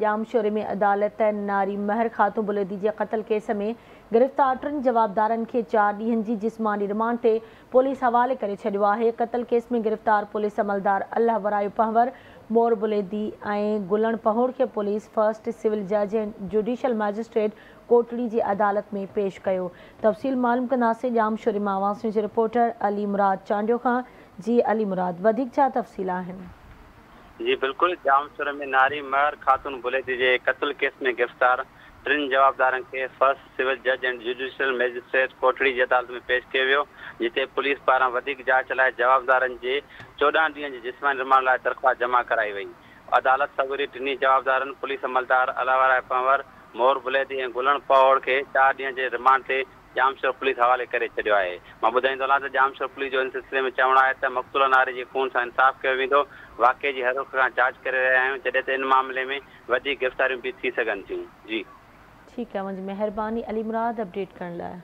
ڄامشوري ۾ عدالت ناري مهر خاتون بليدي جي قتل ڪيس ۾ گرفتار ٽن جوابدارن کي 4 ڏينهن جي جسماني رمانڊ تي پوليس حوالي ڪري ڇڏيو آهي. قتل ڪيس ۾ گرفتار پوليس عملدار الله ورايو پنهور، مور بليدي ۽ گلڻ پهوڙ کي پوليس فرسٽ سول جج ۽ جوڊيشل مئجسٽريٽ ڪوٽڙي جي عدالت ۾ پيش ڪيو. تفصيل معلوم ڪنداسين ڄامشوري مان آواز نيوز جي رپورٽر علي مراد چانڊيو کان. جي علي مراد، وڌيڪ ڇا تفصيل آهن؟ جي بلڪل، ڄامشوري ۾ ناري مهر خاتون بليدي جي قتل ڪيس ۾ گرفتار ٽن جوابدارن کي فرسٽ سول جج ۽ جوڊيشل مئجسٽريٽ ڪوٽڙي جي عدالت ۾ پيش ڪيو ويو، جتي پوليس پاران وڌيڪ جاچ لاء جوابدارن جي 14 ڏينهن جي جسماني رمانڊ لاء درخواست جمع ڪرائي وئي. عدالت سڳوري ٽنهي جوابدارن پوليس عملدار الله پنهور، مور بليدي ۽ گلڻ پهوڙ کي 4 ڏينهن جي رمانڊ تي ڄامشورو پوليس حوالي ڪري ڇڏيو آهي. مان ٻڌائيندو هلان ته ڄامشورو پوليس جو ان سلسلي ۾ چوڻ آهي ته مقتوله ناري جي خون سان انصاف ڪيو ويندو، واقعي جي هر رخ کان جاچ ڪري رهيا آهيون، جڏهن ته ان معاملي ۾ وڌيڪ گرفتاريون به ٿي سگهن ٿيون. جي ٺيڪ آهي، اوهان جي مهرباني علي مراد اپڊيٽ ڪرڻ لاء.